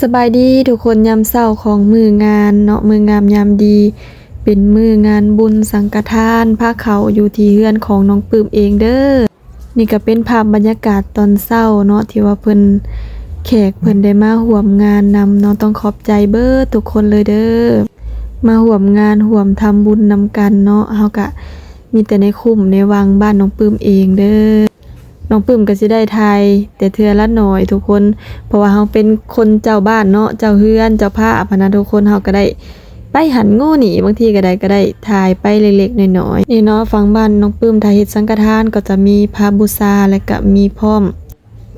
ສະບາຍດີທຸກຄົນ ຍາມເຊົ້າຂອງມື້ງານເນາະ ມື້ງາມຍາມດີ ເປັນມື້ງານບຸນສັງກະທານພາເຂົ້າ ຢູ່ທີ່ເຮືອນຂອງນ້ອງປຶ້ມເອງເດີ. ນີ້ກໍເປັນພາບບັນຍາກາດຕອນເຊົ້າເນາະ ທີ່ວ່າເພິ່ນ ແຂກເພິ່ນໄດ້ມາຮ່ວມງານນຳເນາະ. ຕ້ອງຂອບໃຈເບິດທຸກຄົນເລີຍເດີ ມາຮ່ວມງານຮ່ວມທຳບຸນນຳກັນເນາະ. ເຮົາກະມີແຕ່ໃນຄຸ້ມໃນວັງບ້ານນ້ອງປຶ້ມເອງເດີ. ນ້ອງປຶ້ມກໍຊິໄດ້ຖ່າຍແຕ່ເທື່ອລະໜ້ອຍທຸກຄົນ ເພາະວ່າເຮົາເປັນຄົນເຈົ້າບ້ານເນາະ ເຈົ້າເຮືອນເຈົ້າພາບຫັ້ນນະທຸກຄົນ ເຮົາກໍໄດ້ໄປຫັ້ນງູນີ້ ບາງທີກໍໄດ້ ກໍໄດ້ຖ່າຍໄປເລັກໆນ້ອຍໆ. ນີ້ເນາະ ຝັ່ງບ້ານນ້ອງປຶ້ມ ຖ້າເຮັດສັງກະທານກໍຈະມີພະບູຊາ ແລະກະມີພ້ອມ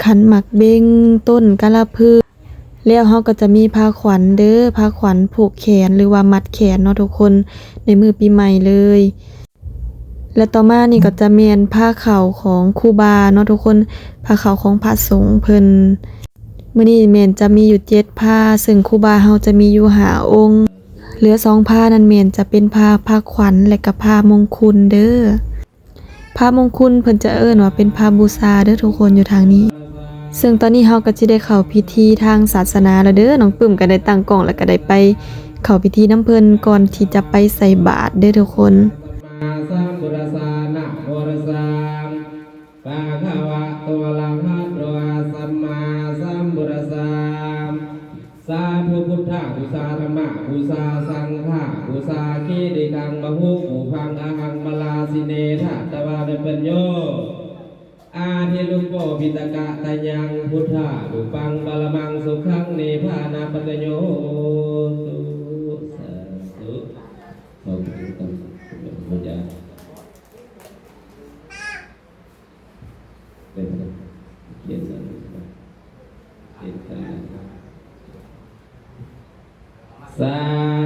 ຂັນໝາກເບັງ ຕົ້ນກາລະພຶກ ແລ້ວເຮົາກໍຈະມີພາຂວັນເດີ ພາຂວັນຜູກແຂນ ຫຼືວ່າມັດແຂນເນາະທຸກຄົນ ໃນມື້ປີໃໝ່ເລີຍ. ແລະຕໍ່ມານີ້ກໍຈະແມ່ນພາເຂົ້າຂອງຄູບາເນາະທຸກຄົນ ພາເຂົ້າຂອງພະສົງເພິ່ນ. ມື້ນີ້ແມ່ນຈະມີຢູ່ເຈັດພາ ເຊິ່ງຄູບາເຮົາຈະມີຢູ່ຫ້າອົງ ເຫຼືອສອງພານັ້ນແມ່ນຈະເປັນພາພາຂວັນ ແລະກະພາມົງຄຸນເດີ. ພາມົງຄຸນເພິ່ນຈະເອີ້ນວ່າເປັນພາບູຊາເດີທຸກຄົນ ຢູ່ທາງນີ້. ເຊິ່ງຕອນນີ້ເຮົາກໍຊິໄດ້ເຂົ້າພິທີທາງສາສະໜາແລ້ວເດີ ນ້ອງປຶ້ມກໍໄດ້ຕັ້ງກ້ອງ ແລ້ວກໍໄດ້ໄປເຂົ້າພິທີນຳເພິ່ນ ກ່ອນທີ່ຈະໄປໃສ່ບາດເດີທຸກຄົນ. ສຳມາສຳພຸດທັດສະ ນະໂມຕັດສະ ພະຄະວະໂຕ ອະລະຫະໂຕ ສຳມາສຳພຸດທັດສະ ສາທຸ ພຸດທະບູຊາ ທຳມະບູຊາ ສັງຄະບູຊາ ກິຕິຄັງ ບາຫຸປູປັງ ອະຫັງ ມາລາສິເນ ທະຕະວານະ ປັນໂຍ ອາທິລູໂປ ປິຕະກະຕະຍັງ ພຸດທະລູປັງ ປະລະມັງ ສຸຂັງ ນິບພານະປັດຈະໂຍ ໂຫຕຸ ສາທຸ ຂໍບຸນນຳ ເປັນ ສາ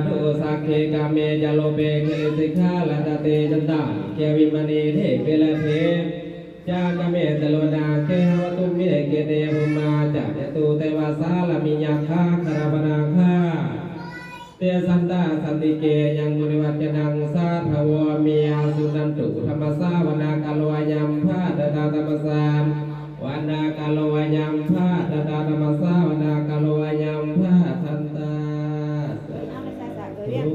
ທຸ ສັກເຂ ກາເມ ຈະ ຮູເປ ກິລິສິກຂາ ລະດາເຕ ຈັນຕາລິເກ ວິມານີ ເທ ເປ ລະເທ ຈາ ກາເມ ຈະ ໂລ ນາເກ ຫະວະຕຸ ເມ ເກ ເຕ ຍະ ພູມາ ຈະ ຍະຕຸ ເຕວາ ສາລາມິ ຍັກຂາ ຄາລະວະນາຄາ ເຕ ສັນຕາ ສັນຕິເກ ຍັງ ມຸນິວັດຈະນັງ ສາທະໂວ ເມ ສຸນັນຕຸ ທຳມະສາວະນາກາໂລ ອາຍັມພະ ຕະຖາ ທຳມະສາວະນາກາໂລ ອາຍັມພະ ຕະຖາ ທຳມະສາວະນາກາໂລ ອາຍັມພະ ທັນຕາ ສາທຸ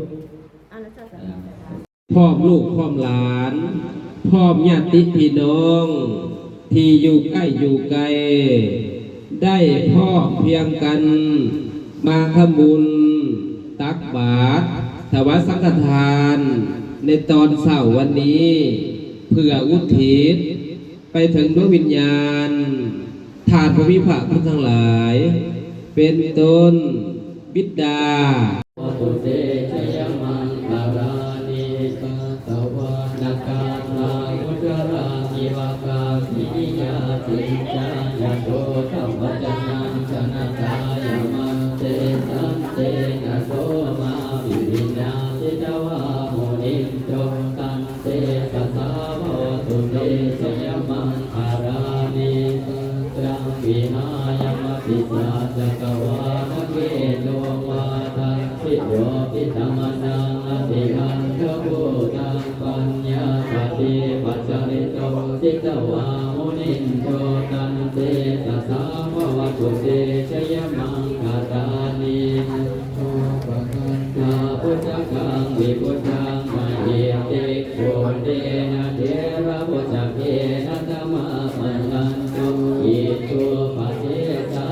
ພ້ອມລູກພ້ອມຫຼານ ພ້ອມຍາດຕິພີ່ນ້ອງທີ່ຢູ່ໃກ້ຢູ່ໄກ ໄດ້ພ້ອມພຽງກັນມາທຳບຸນຕັກບາດຖວາຍສັງຄະທານໃນຕອນເຊົ້າວັນນີ້ ເພື່ອອຸທິດໄປເຖິງດວງວິນຍານ ທ່ານຜູ້ມີພະຄຸນທັງຫຼາຍ ເປັນຕົ້ນບິດາ ໂຫຕຸ ເຕ ຈະຍະ ມັງຄະລານິ ກາຕະວານະ ກາຖາ ອຸດຈາຣານິ ວາກາສິ ຍາສິນຈາ ຍະໂສ ທຳມະຈະນັງ ຊະນະຕາຍະ ມັນເຕ ສັນເຕນະ ໂສມາພິວິນາ ຈິດຕະວາ ມຸນິນໂຈ ຕັນ ເຕຊະສາ ພະວະຕຸ ເຕ ຈະຍະ ມັງຄະລານິ ປັນຈະວິຫາຍະ ມະພິສາ ຈັກກະວານະເກຕຸ ວາທັງສິໂຍ ຈິດຕະມະນັງ ອະຕິຮັນທະພູຕັງ ປັນຍາປະຕິປັດຈະລິໂຕ ຈິດຕະວາ ມຸນິນໂຈ ຕັນ ເຕຊະສາ ພະວະຕຸ ເຕ ຈະຍະ ມັງຄະລານິ ໂຕ ປະຄັນ ທາ ພຸດທະກັງ ວິພຸດທັງ ມະຫິດຕິ ປຸນເນນະ ເຖລະບຸດຈະເກນະ ທະມາມະຍັນຕຸ ອິດຖຸປະເດຊາ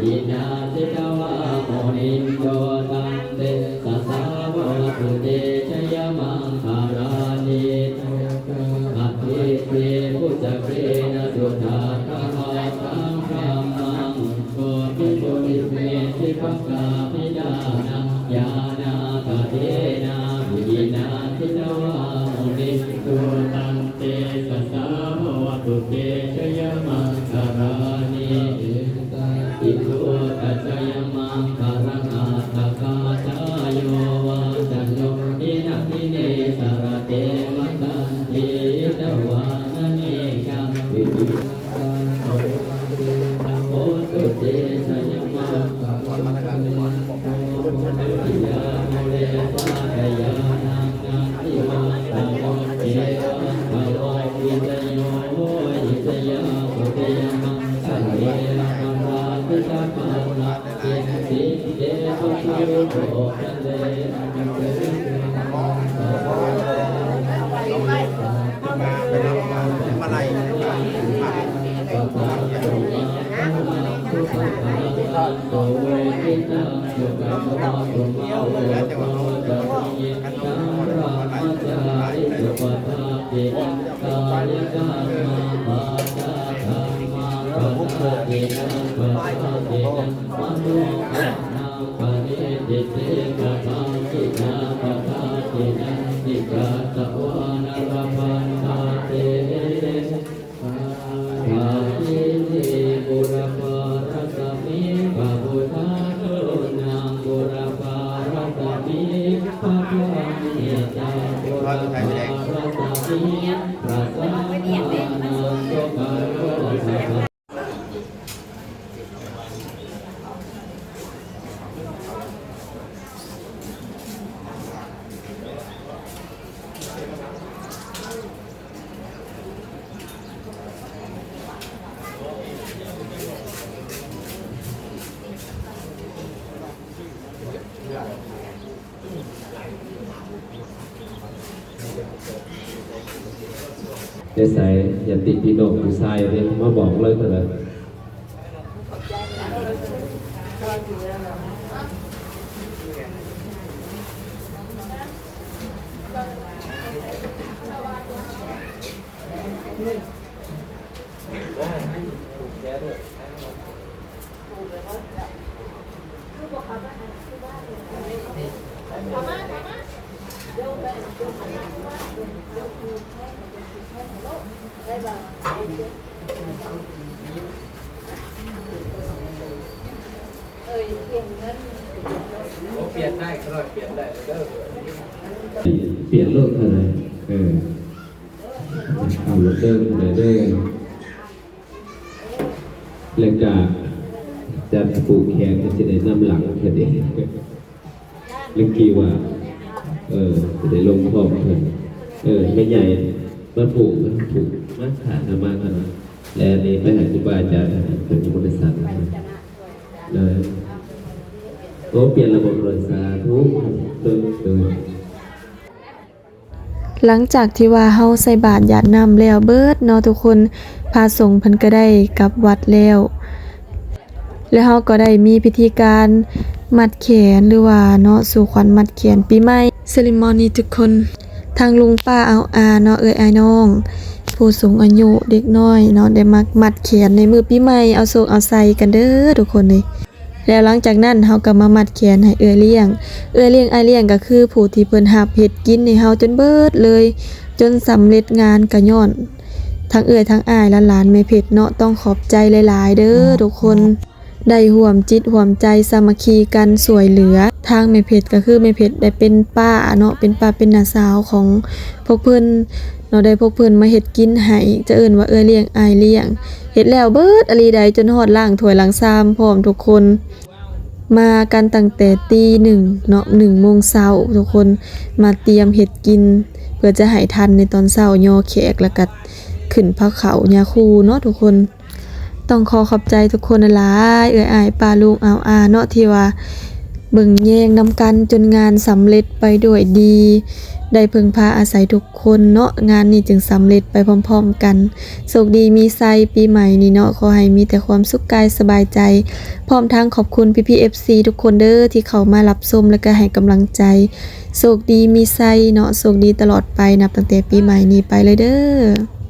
ວິນາ ຈິດຕະວາ ມຸນິນໂຈ ຕັນ ເຕຊະສາ ພະວະຕຸ ເຕ ຈະຍະ ມັງຄະລານິ ໂຕ ກະ ອະທິ ເຕ ບຸດຈະເກນະ ສຸທາຄະລາທັງ ທຳມັງ ໂກຕິໂກຕິເມທິພະກາພິດານັງ ຍານາກະເທນາ ວິນາ ຈິດຕະວາ ມຸນິນໂຕ ຕັນ ເຕຊະສາ ພະວະຕຸ ເຕ ຈະຍະ ມັງຄະລານິ ເອຕາ ປິໂຕ ປັດຈະຍະ ມັງຄະລັງ ອັດຖະກາທາ ໂຍ ວາຈະໂນ ດິນະ ດິເນ ສະລະເຕ ມະຄັນຕິ ຫິຕະວາ ນະເນ ກຳ ປິຕິ ໂຫຕຸ ເຕຊະຍະ ມັງຄະລັງ ໂຕ ໂພ ທິ ຍາ ມູ ເລ ສາກະຍາ ນັງ ນັນ ທິ ວັດຖະໂນ ເອວັງ ຕະວັງ ວິຊະໂຍ ໂຫ ຫິຊະຍາ ໂພ ທິ ຍະ ມັງຄະເລ ລະຄະ ລາ ພິຕະ ຄະ ລະ ເກ ຕິ ໃນໃສ ຍາດຕິພີ່ນ້ອງຜູ້ຊາຍເດ້ ມາບອກເລີຍເທື່ອໃດ. ປ່ຽນໄດ້ ຂ້ານ້ອຍປ່ຽນໄດ້ເດີ. ປ່ຽນໂລດເທົ່າໃດ ເອີ ເອົາໂລດເດີ ເທົ່າໃດເດີ. ແລ້ວກະຈັດຜູກແຂນ ກໍຊິໄດ້ນຳຫຼັງເພິ່ນເດ້. ເມື່ອກີ້ວ່າ ເອີ ຊິໄດ້ລົງພ້ອມເພິ່ນ. ເອີ ແມ່ໃຫຍ່ມາຜູກ ມາຜູກ ມາຂາດມາຂະໜາດ ແລ້ວນີ້ໄປຫາຄູບາອາຈານ ເພິ່ນຍັງບໍ່ໄດ້ສັກ. ເອີ ໂອ້ ປ່ຽນລະບໍ ໂດຍ ສາທຸ ໂດຍ ໂດຍ. ຫຼັງຈາກທີ່ວ່າເຮົາໃສ່ບາດຢາດນ້ຳແລ້ວເບິດເນາະທຸກຄົນ, ພະສົງເພິ່ນກໍໄດ້ກັບວັດແລ້ວ ແລະ ເຮົາກໍໄດ້ມີພິທີການມັດແຂນ ຫຼືວ່າເນາະ ສູ່ຂວັນມັດແຂນປີໃໝ່ ເຊເຣມອນີ ທຸກຄົນ. ທັງລຸງປ້າອາວອາເນາະ ເອື້ອຍອ້າຍນ້ອງ ຜູ້ສູງອາຍຸ ເດັກນ້ອຍເນາະ ໄດ້ມາມັດແຂນໃນມື້ປີໃໝ່ ເອົາໂຊກເອົາໄຊກັນເດີທຸກຄົນເອີຍ. ແລ້ວຫຼັງຈາກນັ້ນເຮົາກໍມາມັດແຂນໃຫ້ເອື້ອຍລ້ຽງ. ເອື້ອຍລ້ຽງ ອ້າຍລ້ຽງ ກໍຄືຜູ້ທີ່ເພິ່ນຮັບເຮັດກິນໃຫ້ເຮົາຈົນເບິດເລີຍ ຈົນສຳເລັດງານ ກໍຍ້ອນທັງເອື້ອຍທັງອ້າຍ ຫຼານໆ ແມ່ເພັດເນາະ. ຕ້ອງຂອບໃຈຫຼາຍໆເດີທຸກຄົນ ໄດ້ຮ່ວມຈິດຮ່ວມໃຈສາມັກຄີກັນຊ່ວຍເຫຼືອ. ທາງແມ່ເພັດ ກໍຄືແມ່ເພັດໄດ້ເປັນປ້າເນາະ ເປັນປ້າເປັນນ້າສາວຂອງພວກເພິ່ນເນາະ ໄດ້ພວກເພິ່ນມາເຮັດກິນໃຫ້ ຈະເອີ້ນວ່າເອື້ອຍລ້ຽງ ອ້າຍລ້ຽງ ເຮັດແລ້ວເບິດອີ່ຫຼີໃດ໋ ຈົນຮອດລ້າງຖ້ວຍລ້າງຊາມພ້ອມທຸກຄົນ. ມາກັນຕັ້ງແຕ່ຕີໜຶ່ງເນາະ ໜຶ່ງໂມງເຊົ້າ ທຸກຄົນມາຕຽມເຮັດກິນ ເພື່ອຈະໃຫ້ທັນໃນຕອນເຊົ້າ ຍໍແຂກ ແລ້ວກະຂຶ້ນພາເຂົ້າຍາຄູເນາະທຸກຄົນ. ຕ້ອງຂໍຂອບໃຈທຸກຄົນຫຼາຍໆ ເອື້ອຍອ້າຍປ້າລຸງອາວອາເນາະ ທີ່ວ່າເບິ່ງແຍງນຳກັນຈົນງານສຳເລັດໄປດ້ວຍດີ ໄດ້ເພິ່ງພາອາໄສທຸກ ຄົນເນາະ ງານນີ້ຈຶ່ງສຳເລັດໄປພ້ອມໆກັນ. ໂຊກດີມີໄຊປີໃໝ່ນີ້ເນາະ ຂໍໃຫ້ມີແຕ່ຄວາມສຸກກາຍສະບາຍໃຈ ພ້ອມທັງຂອບຄຸນພີ່ໆ ເອັຟຊີ ທຸກຄົນເດີ ທີ່ເຂົ້າມາຮັບຊົມ ແລະ ກະໃຫ້ກຳລັງໃຈ. ໂຊກດີມີໄຊເນາະ ໂຊກດີຕະຫຼອດໄປ ນັບຕັ້ງແຕ່ປີໃໝ່ນີ້ໄປເລີຍເດີ.